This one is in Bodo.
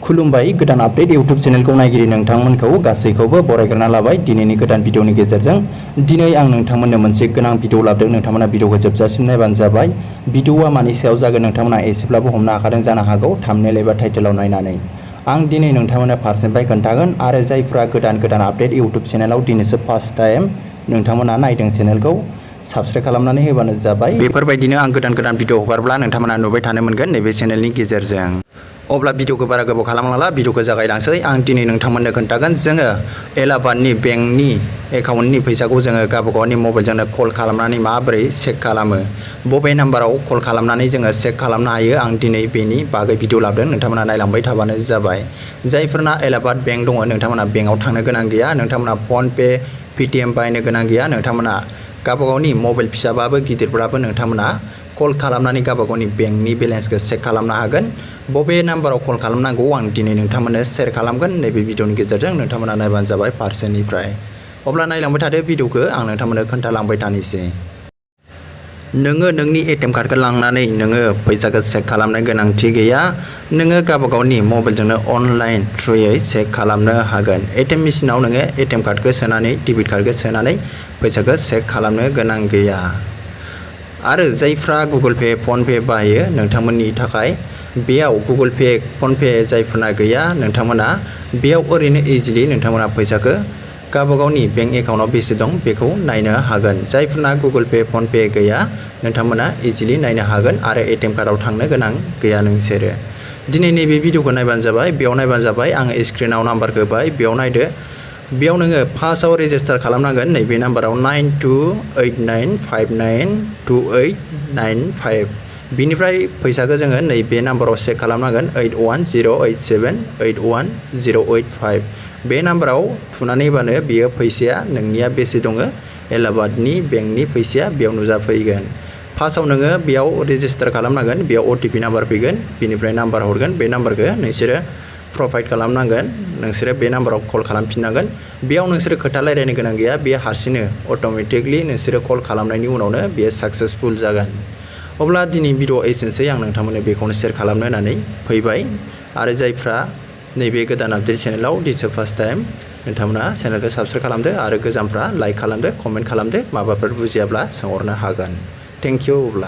खुलुमबाय गोदान आपडेट यूट्यूब चेनेलखौ नायगिरि नोंथांमोनखौ गासैखौबो बरायग्रोना लाबाय दिनैनि गोदान भिडिअनि गेजेरजों दिनै आं नोंथांमोननो मोनसे गोनां भिडिअ लाबोदों नोंथांमोना भिडिअखौ जोबजासिम नायबानो जाबाय भिडिअआ मानि सायाव जागोन नोंथांमोना एसेब्लाबो हमनो हाखादों जानो हागौ थाम्बनेल एबा टाइटेलाव नायनानै आं दिनै नोंथांमोननो फारसेनिफ्राय खोन्थागोन आरो जायफ्रा गोदान आपडेट यूट्यूब चेनेलाव दिनैसो फार्स्ट टाइम नोंथांमोना नायदों चेनेलखौ साबस्क्राइब खालामनानै होबानो जाबाय बेफोरबायदिनो आं गोदान भिडिअ हगारब्ला नोंथांमोना नुबाय थानो मोनगोन नैबे चेनेलनि गेजेरजों अब्ला भिडिअखौ बारा गोबाव खालामलांला भिडिअखौ जागायलांसै आं दिनै नोंथांमोननो खोन्थागोन जोङो एलाहाबादनि बेंकनि एकाउन्टनि फैसाखौ जोङो गावबागावनि मबाइलजोंनो कल खालामनानै माबोरै चेक खालामो बबे नाम्बाराव कल खालामनानै जोङो चेक खालामनो हायो आं दिनै बेनि बागै भिडिअ लाबोदों नोंथांमोना नायलांबाय थाबानो जाबाय जायफोरना एलाहाबाद बेंक दङ नोंथांमोना बेंकआव थांनो गोनां गैया नोंथांमोना फनपे पेटिएम बायनो गोनां गैया नोंथांमोना गावबागावनि मबाइल फिसाबाबो गिदिरब्लाबो नोंथांमोना कल खालामनानै गावबागावनि बेंकनि बेलेन्सखौ चेक खालामनो हागोन बबे नाम्बाराव कल खालामनांगौ आं दिनै नोंथांमोननो शेयार खालामगोन नैबे भिडिअनि गेजेरजों नोंथांमोना नायबानो जाबाय फारसेनिफ्राय अब्ला नायलांबाय थादो भिडिअखौ आं नोंथांमोननो खोन्थालांबाय थानोसै नोङो नोंनि एटिएम कार्डखौ लांनानै नोङो फैसाखौ चेक खालामनो गोनांथि गैया नोङो गावबागावनि मबाइलजोंनो अनलाइन थ्रुयै चेक खालामनो हागोन एटिएम मेसिनाव नोङो एटिएम कार्डखौ सोनानै डेबिट कार्डखौ सोनानै फैसाखौ चेक खालामनो गोनां गैया आरो जायफ्रा गुगोल पे फनपे बाहायो नोंथांमोननि थाखाय बेयाव गुगोल पे फनपे जायफोरना गैया नोंथांमोना बेयाव ओरैनो इजिलि नोंथांमोना फैसाखौ गावबागावनि बेंक एकाउन्टआव बेसे दं बेखौ नायनो हागोन जायफोरना गुगोल पे फनपे गैया नोंथांमोना इजिलि नायनो हागोन आरो एटिएम कार्डआव थांनो गोनां गैया नोंसोरो दिनै नैबे भिडिअखौ नायबानो जाबाय बेयाव नायबानो जाबाय आङो स्क्रिनाव नाम्बारखौ होबाय बेयाव नायदो बेयाव नोङो फार्स्टआव रेजिस्टार खालामनांगोन नैबे नाम्बाराव 9289592895 बिनिफ्राय फैसाखौ जोङो नैबे नाम्बाराव चेक खालामनांगोन 8108781085 बे नाम्बाराव थुनानै होबानो बेयो फैसाया नोंनिया बेसे दङ एलाहाबादनि बेंकनि फैसाया बेयाव नुजाफैगोन फार्स्टआव नोङो बेयाव रेजिस्टार खालामनांगोन बेयाव OTP नाम्बार फैगोन बिनिफ्राय नाम्बार हरगोन बे नाम्बारखौ नोंसोरो प्रभाइड खालामनांगोन नोंसोरो बे नाम्बाराव कल खालामफिननांगोन बेयाव नोंसोरो खोथा रायलायनो गोनां गैया बे हारसिंनो अट'मेटिकलि नोंसोरो कल खालामनायनि उनावनो बेयो साक्सेसफुल जागोन अब्ला दिनै भिडिअ एसेनोसै आं नोंथांमोननो बेखौनो शेयार खालामनो होननानै फैबाय आरो जायफ्रा नैबे गोदान आपडेट चेनेलाव दिस फार्स्ट टाइम नोंथांमोना चेनेलखौ साबस्क्राइब खालामदो आरो गोजामफ्रा लाइक खालामदो कमेन्ट खालामदो माबाफोर बुजियाब्ला सोंहरनो हागोन थेंक इउ अब्ला